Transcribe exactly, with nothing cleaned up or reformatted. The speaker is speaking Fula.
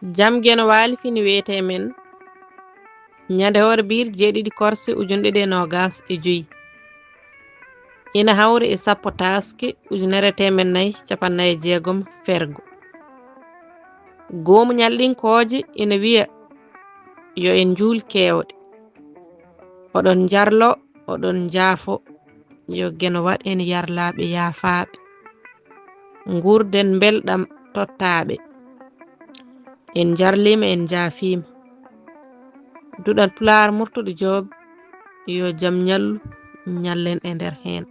Jam Geno Waali fini wiyetee men ñande hoore biir jeeɗiɗi korse ujunɗe ɗiɗi e noogas e joy, ina hawri e sappo taaske ujunere teemen nayi capannay e jeegom fergo. Goomu ñalɗinkooje ina wiya yo en njuul keewɗe. Oɗon njarlo, oɗon njaafo, yo Geno waɗ en yarlaaɓe yaafaaɓe. Nguurden mbelɗam tottaaɓe. En njarliima, en njaafiima. Duɗal Pulaar Murtuɗo Joob, yo jam ñallu, ñallen e nder heen.